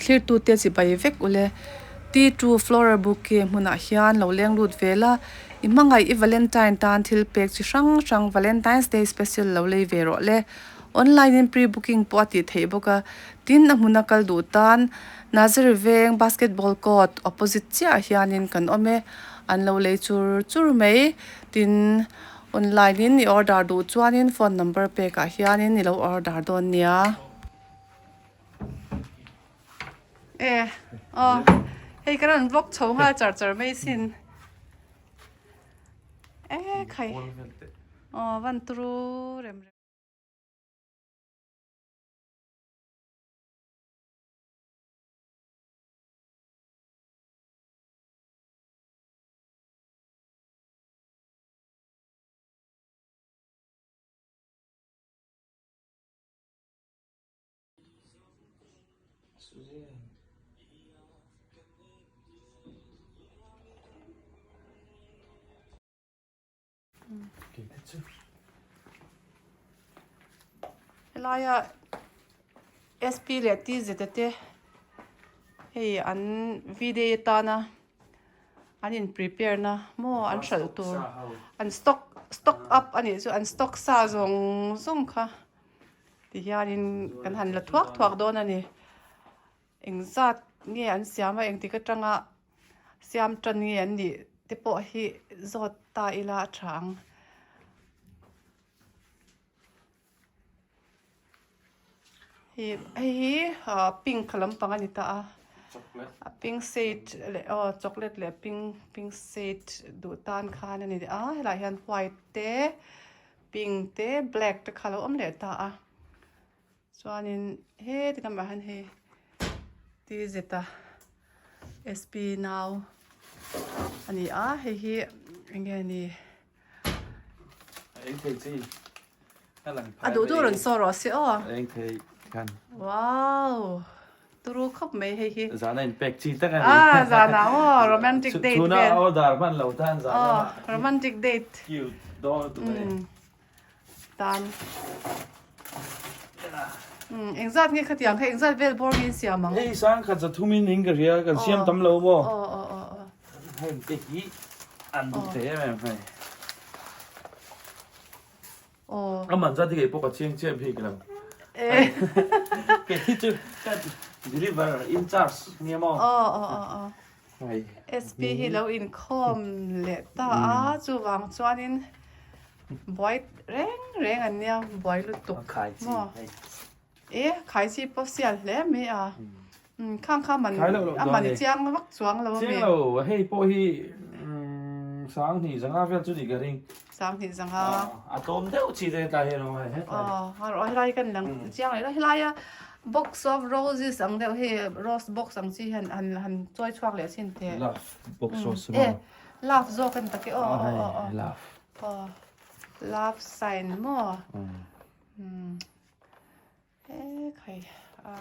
Thlirtute chibai vek ule. T2 Floral Bouquet hmunah hian lo leng lut ve la, i hmangaih i Valentine tan thil pek chi hrang hrang Valentine's Day special lo lei ve rawh le. Online in pre-booking pawh a tih theih bawk a, tin a hmuna kal duh tan Nazari veng basketball court opposite chiah hianin kan awm e, an lo lei chur chur mai. Tin online in i order duh chuanin phone number pekah hianin i lo order dawn nia. E aw hei ka rawn vlog chho nghal char char mai sin e khai aw van turu rem rem. Helaia SP leh TZ te hei an V-day atana an in prepare na maw an hralh tur an stock stock up a nih chu an stock sa zawng zawng kha. Ti hianin kan han la thuak thuak dawn a ni. Engzat nge an siam a, engtik atanga siam tan nge an nih te pawh hi zawt ta ila a tha ang. Hei hei hi ah pink lampang a ni ta a, a pink shade leh aw chocolate leh pink pink shade duh tan khan a ni a, helaiah hian white te. Pink te black te kha lo awm leh ta a chuanin heti lamah hian hei T zeta SP nau a ni a hei hi eng nge ni a duh duh rawn saw rawh se aw wow. Turu khawp mai hei hi. Zana in pek chi tak a ni. Ah zana aw romantic date vel. Chhuna order hman lo tan zana. Aw romantic date. Cute dawn lutuk a ni. Tan. Engzat nge khatiang kha engzat vel bawr nge in siam ang? Hei sang khat za thum in in ka hria kan siam tam lo maw? Aw aw aw aw. Heng te hi an duh thei em em hei. Aw. A man zat hi kei pawh ka chiang chiah bik lo. Kei hi chu ka deliver in charge nia maw? Aw aw aw aw. SP hi lo inkhawm leh ta a, chuvang chuanin buai reng reng an nia, buai lutuk maw? E khai chi pawh sial hle mai a. Khang kha man a man chiang vak chuang lo a mi. Chiang lo, hei pawh hi Sanghnih zanga vel chu nih ka ring. Sanghnih zanga. A tlawm deuh chi te tlai hian awm a hei. Aw, a helai kan lang chiang leh helaia box of roses ang deuh hei rose box ang chi hian han han chawi chhuak leh chin teh. Love box rose. E love zawk a ni tak e aw aw aw aw. Love. Aw love sign maw. E khai a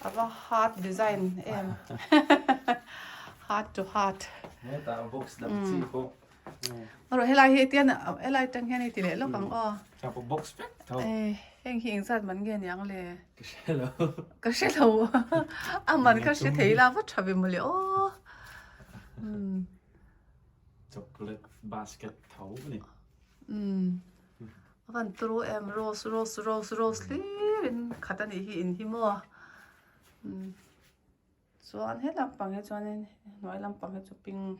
ava heart design em heart to heart. Heta box lam chi pawh. Rawh helai hi tian helai tang hian hei ti leh lawk ang aw. Cha pawh box vek tho. E heng hi engzat man nge niang le. Ka hre lo. Ka hre lo a man ka hre thei la va tha ve mawle aw. Chocolate basket tho a ni. A van turu em rose rose rose rose hlir in khat a nih hi in hi maw chuan he lampang hi chuanin hnuai lampang hi chu pink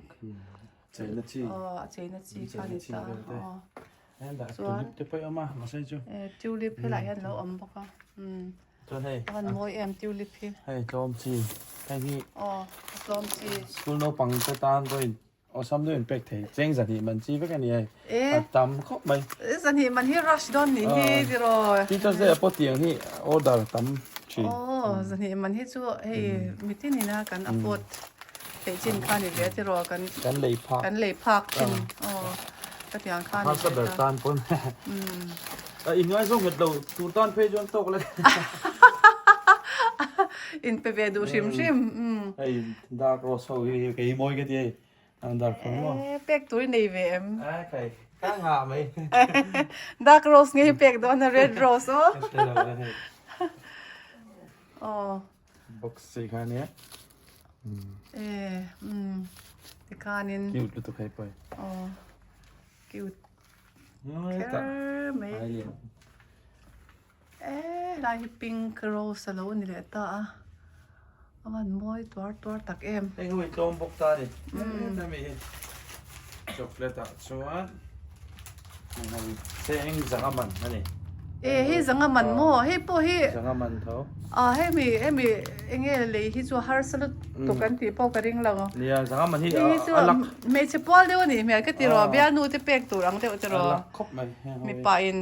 cheina chi aw a cheina chi kha a ni ta aw chuan tulip te pawh a awm a mahse chu e tulip helaiah hian a lo awm bawk a chuan hei a van mawi em tulip hi hei tlawm chi hei hi aw a tlawm chi school naupang te tan pawhin Awlsam deuh in pek thei. Cheng zahnih man chi vek a ni hei. A tam khawp mai. Zahnih man hi rush dawn nih hi tiraw. Teachers Day ah pawh tiang hi order tam thin. Aw zahnih man hi chu hei mitin ina kan afford theih chin kha ni ve tiraw kan kan lei phak kan lei phak thin aw ka tiang kha ni ve ta. Harsa ber tan pawn a in ngaizawng nghet lo tur tan phei chuan tawk lek. In pe ve duh hrim hrim. Hei dark rose ho hi kei hi mawi ka ti hei. Ang dark rose maw? E pek tur i nei ve em? A kai ka ngah mai. Dark rose nge hi pek dawn a red rose aw. Ka hre lo hei. Aw. Box chi kha ania. E umm tikhanin. Cute lutuk hei pawh. Aw cute kher mai. E helai hi pink rose a lo ni leh ta a. A van mawi tuar tuar tak em. Hei hi tlawm bawk ta a ni. Hemi hi chocolate ah chuan cheng zanga man a ni. E hei zanga man maw hei pawh hi zanga man tho. A hemi hemi enge lei hi chu harsa lutuk an tih pawh ka ring lo. Nia zanga man hi a lak. Hmeichhe pual deuh a nih hmel ka ti rawh bialnu te pek tur ang deuh te rawh. A lak khawp mai. Mipa in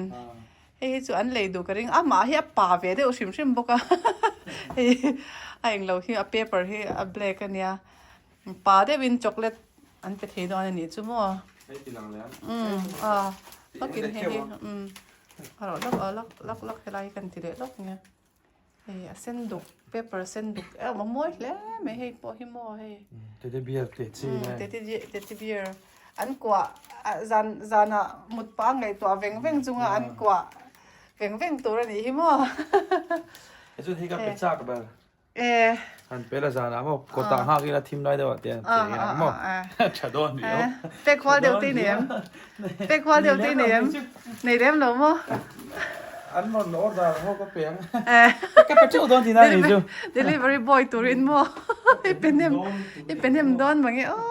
Hei hi chu an lei duh ka ring a, amah hi a pa ve deuh hrim hrim bawk a, hei a englo hi a paper hi a black a nia, pa deuhin chocolate an pe thei dawn a nih chu maw. Hei ti lang leh ang. Umm a lawkin hei hi umm a rawh lawk a lawk lawk lawk helai hi kan ti leh lawk nia, hei a sen duk paper sen duk em a mawi hle mai hei pawh hi maw hei. Teddy bear teh chi nge. Teddy bear An kuah zan zanah mut pah a ngaihtuah veng veng chunga an kuah veng veng tur a nih hi maw. Hei chuan hei ka pe chak ber. E. Han pe la zanah maw kawtah nghak ila thim lai deuh ah te an ti eng ang maw. Tha dawn ni lo. Pek hual deuh te nei em? Pek hual deuh te nei em? Nei lem lo maw? An rawn order ho ka pe ang. Ka pe teuh dawn tih na ni chu. Delivery boy turin maw? I pe hnem i pe hnem dawn mange aw.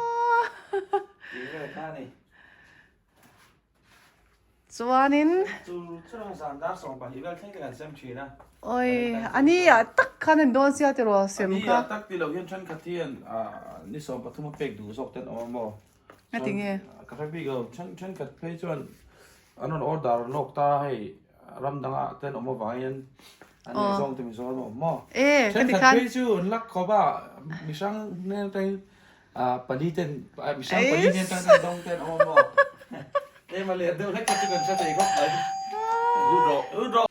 Chuanin Oi ani ah tak khan an dawn sia tiraw sem kha. Ani ah tak tilo hian thenkhat hian ni 13 a pek duh zawk ten awm a maw. Ngati nge? Ka hre bik lo thenkhat phei chuan an rawn order lawk ta hei ram dangah ten awm avangin an nei zawng te mizo an awm maw. Thenkhat phei chu an lak khawp a mihrang hnen atangin Pali ten mihrang pali nen tan an dawng ten awm maw? Tlem a let deuh hlek kha chu kan hre thei khawp mai. Lut rawh, lut rawh.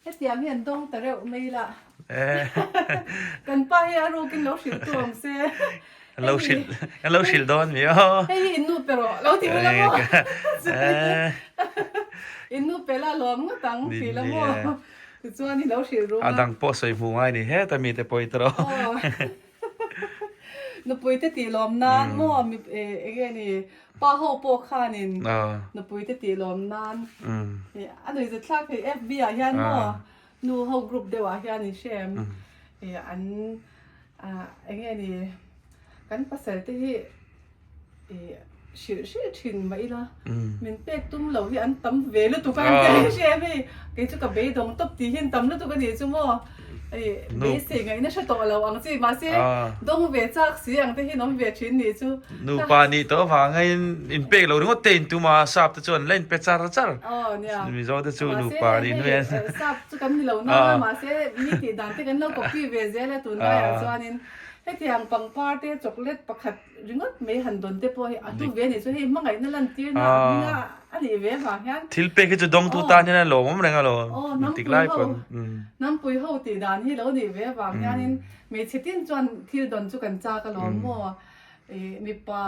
Hetiang hi an dawng ta reuh mai la. Kan pa hi a rukin lo hrilh tu ang se. Kan lo hrilh, kan lo hrilh dawn mi aw. Hei hi in nu pe rawh, lo ti ula maw? In nu pe la lawm ngawt ang ti la maw? Tichuan i lo hrilh rum a. A dang pawh sawi hmuh ngai ni heta mite pawh i tawh. Aw. Nupui te tih lawm nan maw mi enge ni pa ho pawh khanin nupui te tih lawm nan a nuih zet thlak thei FB ah hian maw nu ho group deuh ah hian in hre em an enge ni kan pasal te hi Hrilh hrilh thin mah ila min pek tum lo hi an tam ve lutuk a an ti hre em hei kei chu ka beidawng tawp tih hian tam lutuk a nih chu maw hei beisei ngaihna hre tawh lo ang chi mahse dawng ve chak si ang te hian awm ve thin nih chu nupa nih tawh avangin in pek lo ringawt te in tum a sap te chuan la in pe char char mizo te chu nupa nih hnuai an sap chu kan ni lo nang a mahse mi tih dan te kan lo copy ve zel a tunlaiah chuanin hetiang pangpar te chocolate pakhat Ringawt mai han dawn te pawh hi a hnu ve a nih chu hei hmangaihna lantirna a hming a a nih ve avang hian. Thil pek hi chu dawngtu tan hian a lawmawm reng alawm intik lai pawn. Hnampui ho tih dan hi lo nih ve avang hianin hmeichhe tin chuan thil dawn chu kan chak alawm maw mipa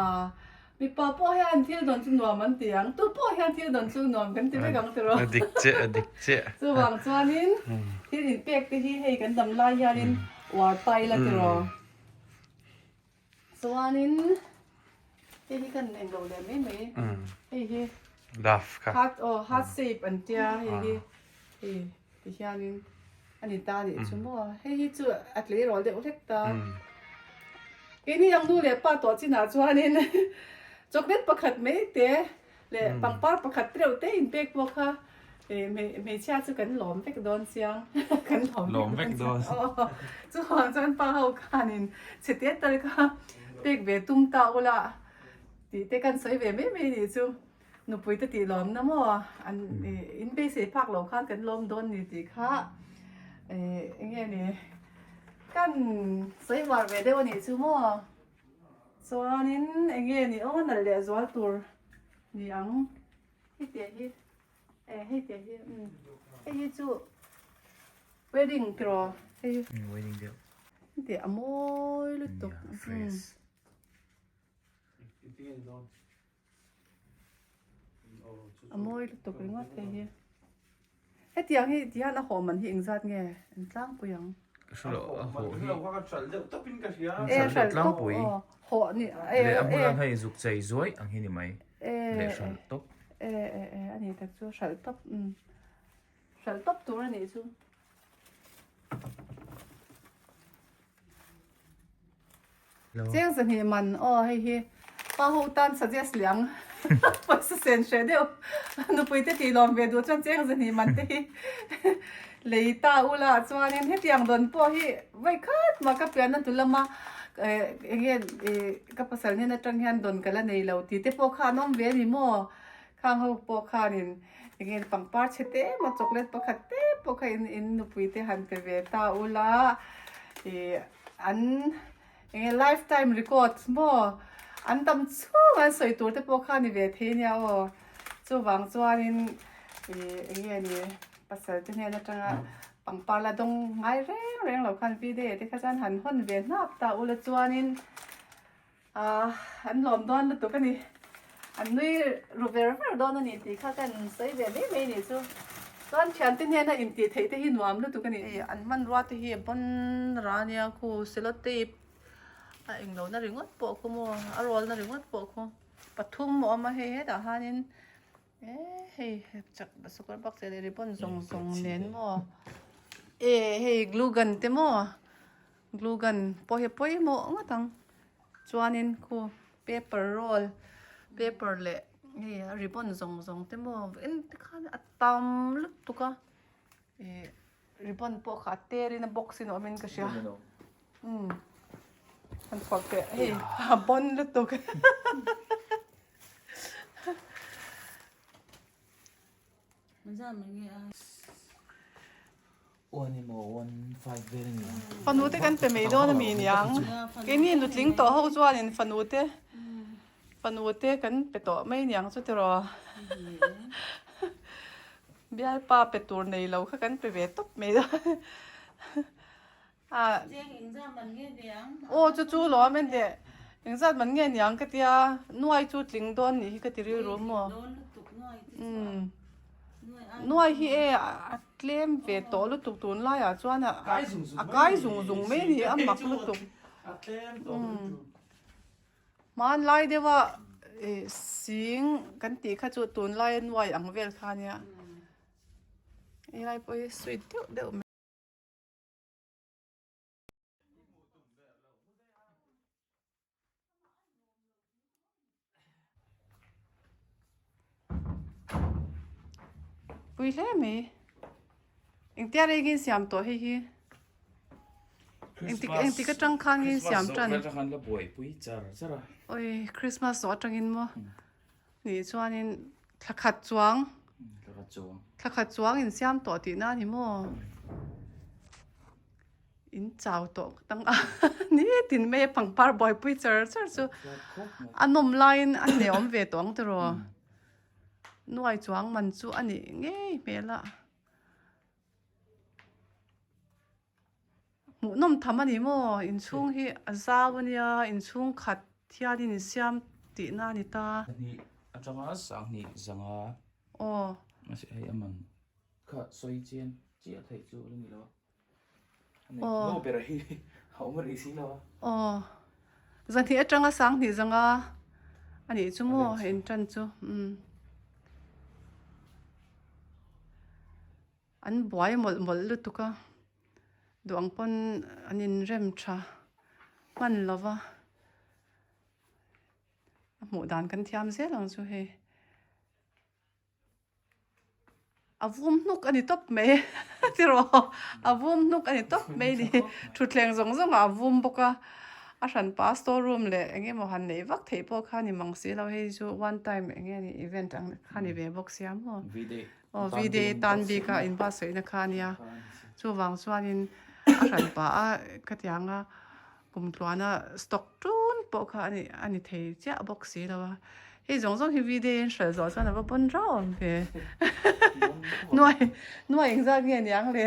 mipa pawh hian thil dawn chu nuam an ti ang tu pawh hian thil dawn chu nuam kan ti vek ang tiraw. A dik chiah a dik chiah. Chuvang chuanin thil inpek te hi hei kan dam lai hianin uar ta ila tiraw. Chuanin hei hi kan englo leh mai mai hei hi Love kha heart aw heart shape an tia hei hi hei ti hianin a ni ta anih chu maw hei hi chu a tleirawl deuh hlek ta keini ang nu leh pa tawh chinah chuanin chocolate pakhat mai te Leh pangpar pakhat reuh te in pek pawh kha hmeichhia chu kan lawm vek dawn chiang kan lawm vek dawn chiang chuang chuan pa ho khanin chhe te tal kha pek ve tum ta ula tih te kan sawi ve mai mai nih chu nupui te tih lawm na maw an in beisei phak lo khan kan lawm dawn ni tih kha eng nge ni kan sawi var ve deuh a nih chu maw. Chuanin eng nge ni aw nalh leh zual tur ni ang hei teh hi eh hei teh hi umm hei hi chu wedding tiraw hei hi wedding deuh hei teh a mawi lutuk fresh a mawi lutuk ringawt hei hi. Hetiang hi tihian a hawh man hi engzat nge an tlangpui ang? Ka hre lo, a hawh hi. E hralh tawp aw, hawh ni e e. Leh a hmuna hei zuk chei zuai ang hi ni mai, leh hralh tawp. E e e a ni tak chu hralh tawp umm hralh tawp tur a nih chu. Cheng zahnih man aw hei hi pa ho tan suggest leh ang pawisa sen hreh deuh nupui te tih lawm ve duh chuan cheng zahnih man te hi lei ta ula chuanin hetiang dawn pawh hi vawi khat mah ka pian a tu lama eh enge ih ka pasal hnen atang hian dawn ka la nei lo tih te pawh kha an awm ve a ni maw khang ho pawh khanin enge pangpar chhe te emaw chocolate pakhat te pawh kha in in nupui te han pe ve ta ula ih. An enge life time record maw an tam chhung an sawi tur te pawh kha a ni ve thei ania aw chuvang chuanin ih enge ni pasal te hnen atanga pangpar la dawng ngai reng reng lo khan video te kha chuan han hawn ve hnap ta ula chuanin Ahh an lawm dawn lutuk a ni. An nui ru ver ver dawn a ni tih kha ka han sawi ve mai mai a nih chu. Chuan thiante hnena intih theih te hi nuam lutuk a ni. Hei an hmanrua te hi a pawn ra a nia khu cellotape a englo na ringawt pawh khu maw a roll na ringawt pawh khu pathum a awm a hei hetah hianin eh hei chak sukawr bakcheh leh ribbon zawng zawng nen maw eh hei glue gun te maw. Glue gun pawh hi a pawimawh ngawt ang chuanin khu paper roll paper leh hei a ribbon zawng zawng te maw en te khan a tam lutuk a ih ribbon pawh kha a tel in a box in a awm in ka hria umm han chhuak teh hei a bon lutuk. Fanu te kan pe mai dawn a mi niang. Keini nutling tawh ho chuanin fanu te fanu te kan pe tawh mai niang chu tiraw. Bialpa pe tur nei lo kha kan pe ve tawp mai dawn. Aw chu chu lawm en teh engzat man nge niang ka tia nuai chu tling dawn nih hi ka ti rilru maw umm nuai hi e a tlem ve tawh lutuk tun laiah chuan a kai zung zung mai a ni a mak lutuk umm hmanlai deuha ih sing kan tih kha chu tunlaia nuai ang vel kha ania helai pawh hi sweet deuh deuh mai. Pui hle mai. Engtia rei nge siam tawh hei hi? Engtik engtik atang khan nge siam tan? Christmas zawh atang khan la buaipui char char a. Oi Christmas zawh atangin maw? Nih chuanin thla khat chuang thla khat chuang in siam tawh tihna a ni maw? In chau tawh ngawt ang a nitin mai a pangpar buaipui char char chu a nawm laiin a hneawm ve tawh ang tiraw? Nuai chuang man chu a nih ngei hmel a. Hmuhnawm tham a ni maw? Inchhung hi a zau a nia, inchhung khat hianin insiam tihna a ni ta. Hnih atanga sanghnih zanga. Aw. Mahse hei a man kha sawi chian chiah theih chu a ni lo a. Aw. No ber hi a awm rih si lo a. Aw. Zahnih atanga sanghnih zanga a nih chu maw intan chu. Umm. An buai mawlh mawlh lutuk a, duh ang pawn an inrem tha hman lo va, a hmuh dan kan thiam zel ang chu hei. A vum hnuk a ni tawp mai tiraw a vum hnuk a ni tawp mai ni thutthleng zawng zawng ah a vum bawk a, a hranpa store room leh eng emaw han neih vak theih pawh kha a ni mang si lo hei chu one time eng nge ni event ang kha a ni ve bawk sia maw. Aw V-day tan bik a in buatsaihna kha a nia. Chuvang chuanin a hran pah a khatianga kum tluana stock tun pawh kha a ni thei chiah bawk si lo a. Hei zawng zawng hi V-day in hralh zawh chuan a va pawn rau awm ve. Nuai nuai engzat nge niang le.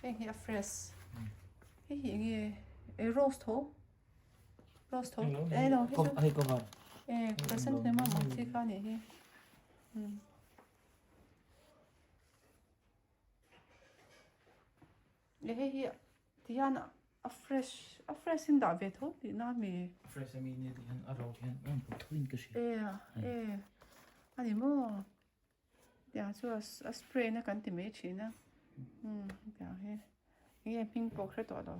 Hei hi a fresh. Hei hi enge e rose tho. Rose tho e lo hi chu Hei cover. E chrysanthemum ang chi kha nih hi. E hei hi tihian a fresh a fresh in dah ve tho tihna a mi. A fresh a mi nia tihian a ro hian a rawn pawh tho in ka hria. E e a ni maw. Tiang chu a spray na kan ti mai thin a. Tiang hi enge hming pawh hre tawh lo.